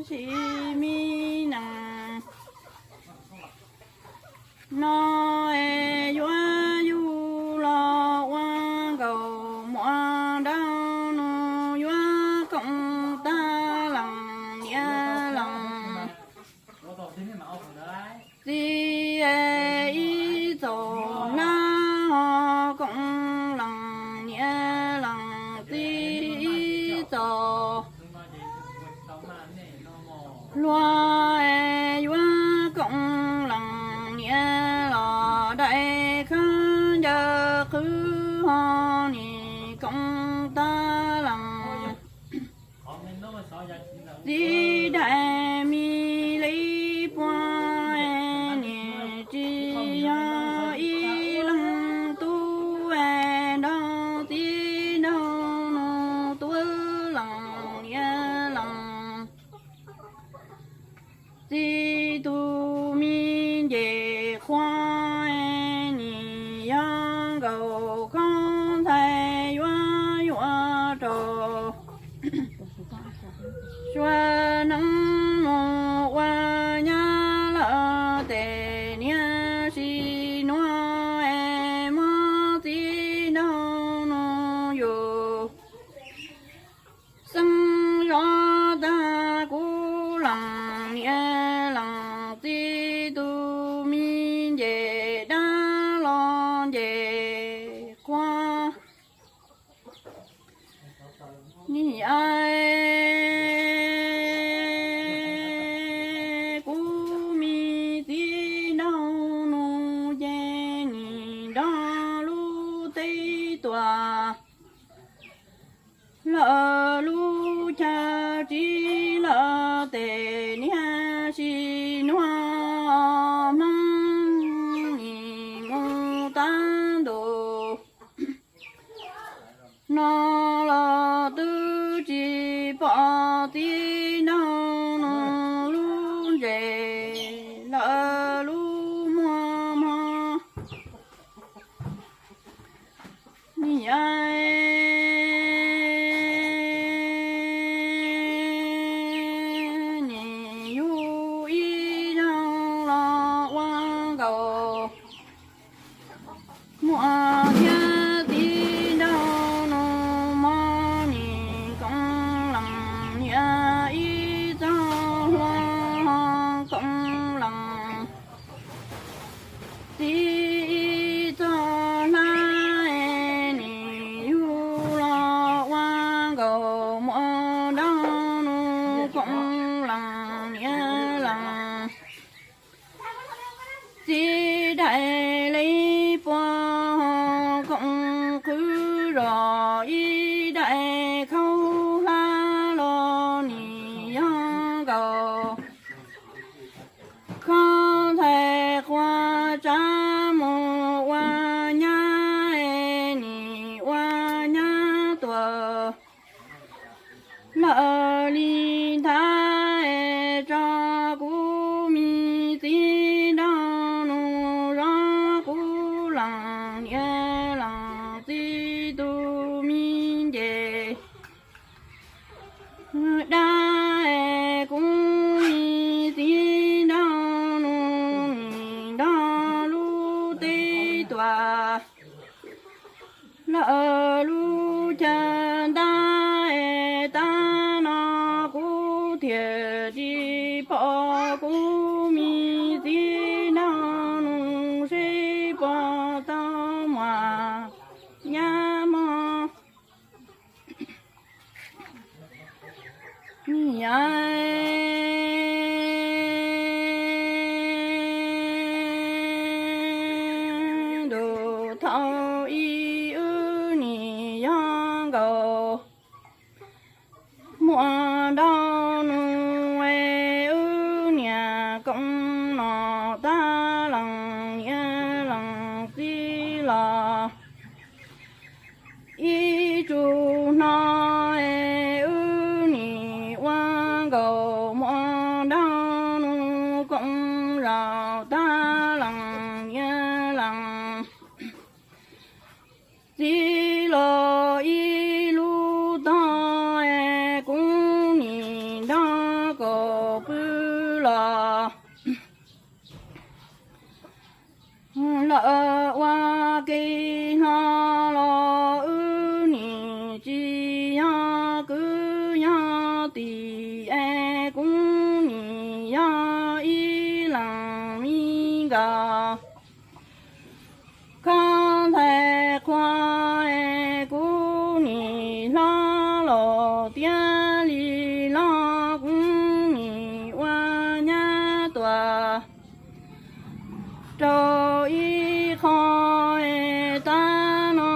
tsis me nees no es yuav yug los ua nkaus muam nraug nus yuav koom tag lees niam lees txiv es ib txaus hlab ho koom lees niam lees txiv ib txaus hluas es yuav koom lees niam los daim khaub ncaws qhwv ho nim koom tag lees txiv daim me li puag es nim tsis yog ib leeg tub es nrog txiv nraug nus tuav lees niam lees txiv tus me nce qhua es nim yog nkaus koj ntxhais yuav yuav rau sua neeb mus ua nyab lawm tes niam sim nuav es muab txiv nraug nus yus xeeb zov tag kuv lees niam lees txiv tus me nce dab los nce qhua nim es kuv me txiv nraug nus ces nim nrog lub teb tuam lawm lub chaw tsis lawm tes niam sim nuav Hmoob nim mus tag ntus no los twb tsis pom txiv nraug nus lub ntsej lawm lub muag mog. Niam nim yug ib zaug los ua nkaus muam thiab txiv nraug nus mog nim koom lees niam ib txog hlua ho koom lees txiv ib txog hlab es nim yug los ua nkaus muam nraug nus koom lees niam lees txiv daim li puag ho koom qhwv zos ib daim khaub hlab los nim yog nkaus koj ntxhais qhua tsav mus ua nyab es nim ua nyab tuam lawm li ntawd es tso kuv me txiv nraug nus zov kuv lees niam lees txiv tus me nce dab es kuv me txiv nraug nus nim nrog lub teb tuam lawm lub chaw ntag es tab no kuv thiaj tsis pom kuv me txiv nraug nus seb puas tau muam nyab mog. Niam, ntuj thaum ub wb nim yog nkaus muam nraug nus es wb niam koom nom tag lees niam lees txiv los ib tsu hno es wb nim ua nkaus muam nraug nus koom zaum tag lees niam lees txiv los ib lub tog es kuv nim tiab li los kuv nim ua nyab tuaj rau ib qho es tab no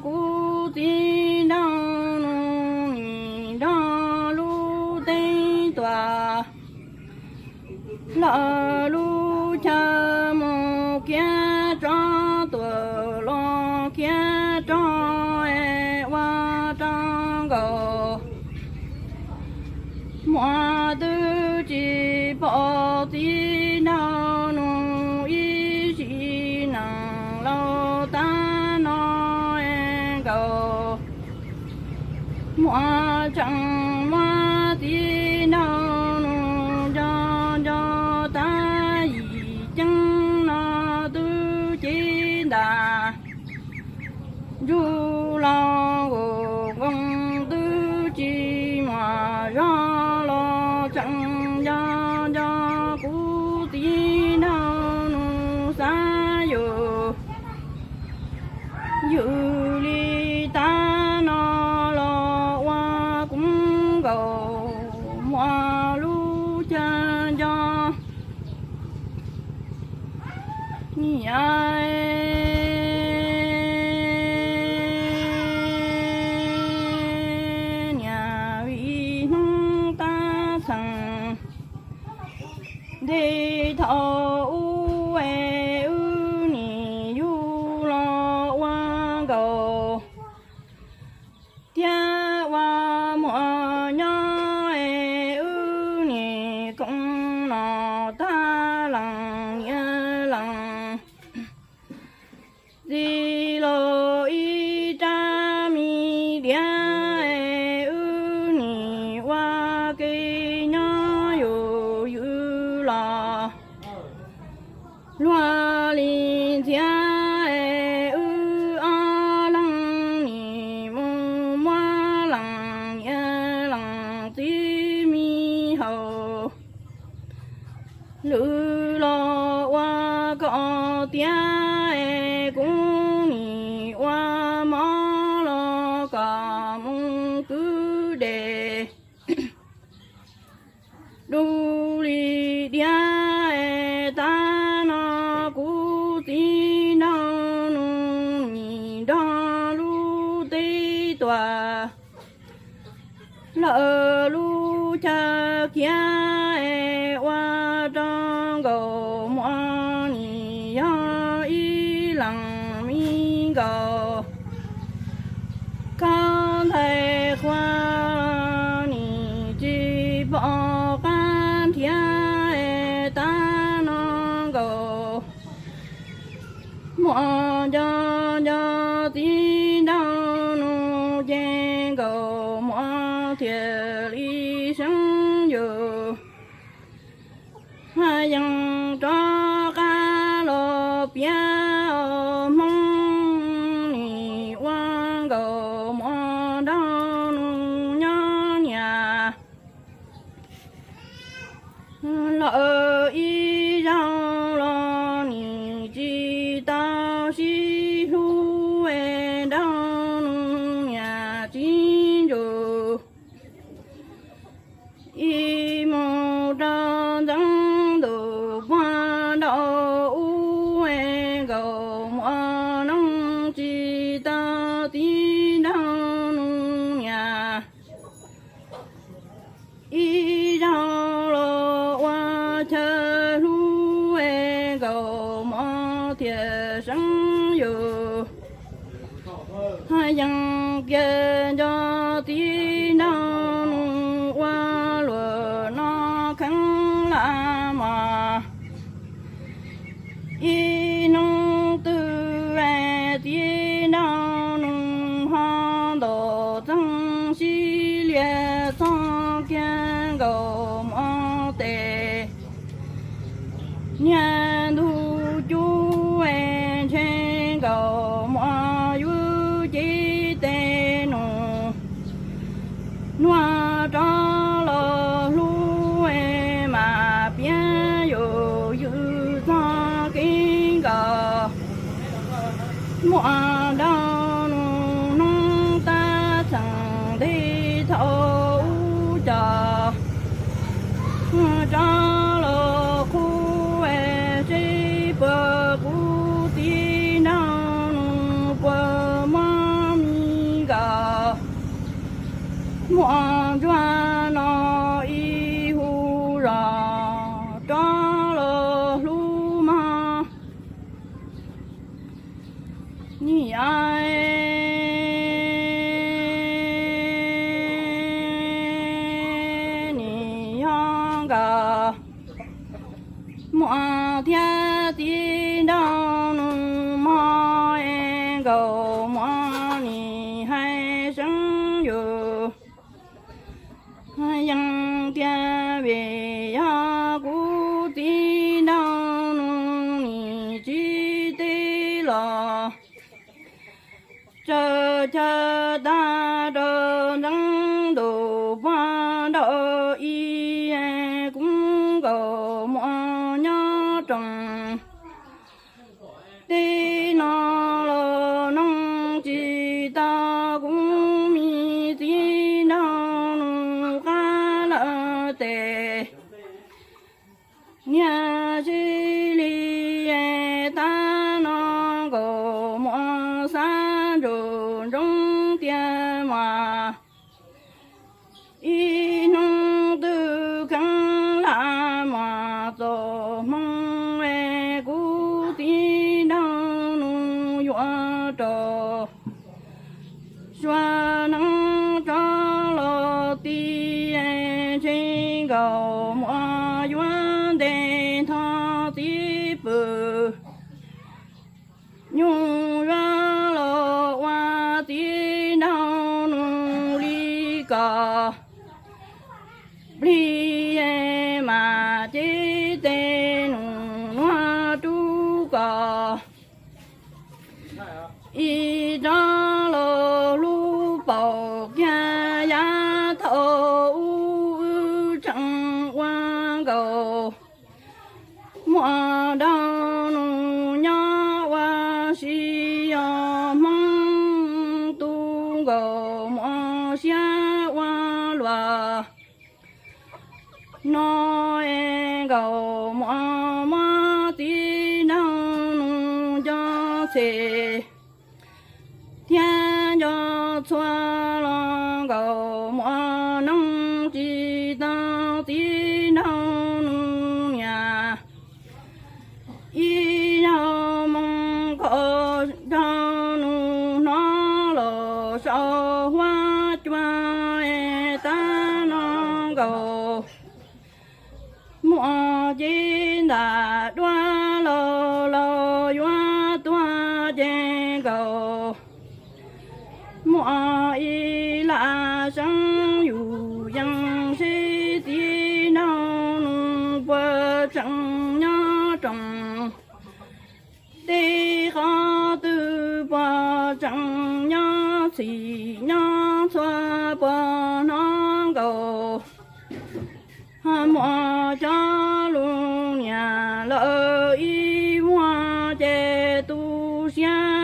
kuv txiv nraug nus nim nrog lub teb tuaj lawm lub chaw mus kiav rov tuaj los kiav rov es ua rau nkaus. Muam twb tsis pom txiv nraug nus ib sim neej laus tab no es nkaus. Muam tseem muab txiv nraug nus nco nco tab yim ceeb no twb cev ntas ntsuj los nkaus nkoos twb tsis muaj zog los tseem nco nco kuv txiv nraug nus xav yus. Yus li tab no los ua kuv nkaus muam lub chaw nco. Niam, niam vim hnub tab txheej nte thaum ub es wb nim yug los ua nkaus thiab ua muam nyob es wb nim koom no tag lees niam lees txiv los ib rab me diav es wb nim ua ke nyob yus ywm los luag li ntxhiab es wb ob leeg nim mus muab lees niam lees txiv me haus. Lwm los ua kom tiav es kuv nim ua mov los kom mus kwv dej. Du li diav es tab no kuv txiv nraug nus nim nrog lub teb tuaj lawm lub chaw kiav es ua rau nkaus muam nim yog ib leeg me nkaus. Koj ntxhais qhua nim tsis pom qab nrhiav es tab no nkaus muam nco nco txiv nraug nus ces nkaus muam thiaj li seev yus. Yeej rov qab los piav hmoov nim ua nkaus muam nraug nus nyob niam. Lawm ib zaug los nim tsis tau sib hlub es nraug nus niam txiv ntsug. Ib mus rau ntxeev ntuj puag nraum ub es nkaus muam noog tsis tau txiv nraug nus niam. Ib zaug los ua chaw hlub es nkaus muam thiaj seev yus. Yeej kiag nco txiv nraug nus ua luag no kheev lam mos. Ib hnub twg es txiv nraug nus ho ntaus txeeg sib lias txog kiag nkaus muam tes. Niag ntug cub es ntshe nkaus muam yus cev tes nus. Nuag rov los hlub es mas piav yus ywm txog kev nkaus. Muam nraug nus hnub tab txheej nte thaum Cov rov los qub es seb puas kuv txiv nraug nus puas muab me nkaus. Muaj ntsuag no ib hu zos rov los hlub mog. Nim, nim yog nkaus muam thiab txiv nraug nus mog es nkaus muam nim hais seeb yus yeej tiag vim yog kuv txiv nraug nus nim tsis teb los tsaws chaw tag rau ntxeev ntus pog nrauj ib, kuv nkaus muam nyob roos. Teb no los noog tsis tau kuv me txiv nraug nus qab lawm tes niag sib li tab no nkaus muam xav ntsum ntsoov tias mas ib hnub twg kheev lam mas txom hmoo es kuv txiv nraug nus yuav rau sua neeb rov los ti es ntshe nkaus muam yuav ntes nthov txiv pw. Nyuj yuav los ua txiv nraug nus li kom plig mas cev tes nus nuav rub kom ib rov los hlub paum kiag yav thaum ub wb tseem ua nkaus. Muam nraug nus nyob ua si os Hmoob, tu nkaus muam siab ua luaj no es nkaus muam muab txiv nraug nus nco txhem thiab nco txhua los nkaus muam noog tsis tau txiv nraug nus niam. Ib zaug moo koj nraug nus hnov los sau huab cua es tab no nkaus muam cev ntam duab los los yuav tuag ces nkaus muam ib lam seeb yus yees seb txiv nraug nus puas tseem nyob roos. Tej qhov twg puas tseem nyob txhim nyob txhua puas hnov nkaus muam cov lus niam lawv ib muag ces tu siab